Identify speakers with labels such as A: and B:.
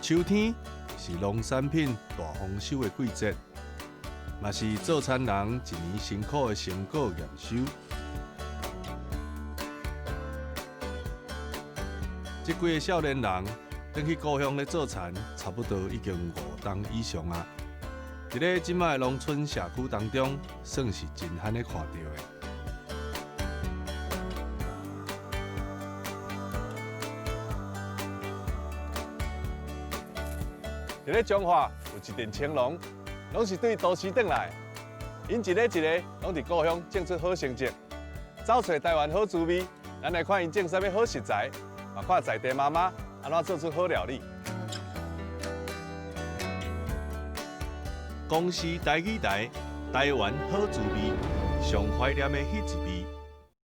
A: 秋天是農產品大豐收的季節，嘛是做田人一年辛苦的成果驗收。這幾个少年人轉去故鄉咧做田，差不多已經5冬以上啊。佇咧這擺的農村社區當中，算是真罕咧看著的。佇咧彰化有一陣青農，攏是對都市轉來的，𪜶一个一个攏佇故鄉種出好成績，走揣台灣好滋味。咱來看𪜶種啥物好食材，嘛看在地媽媽按怎做出好料理。公視台語台，台灣好滋味，上懷念的彼一味。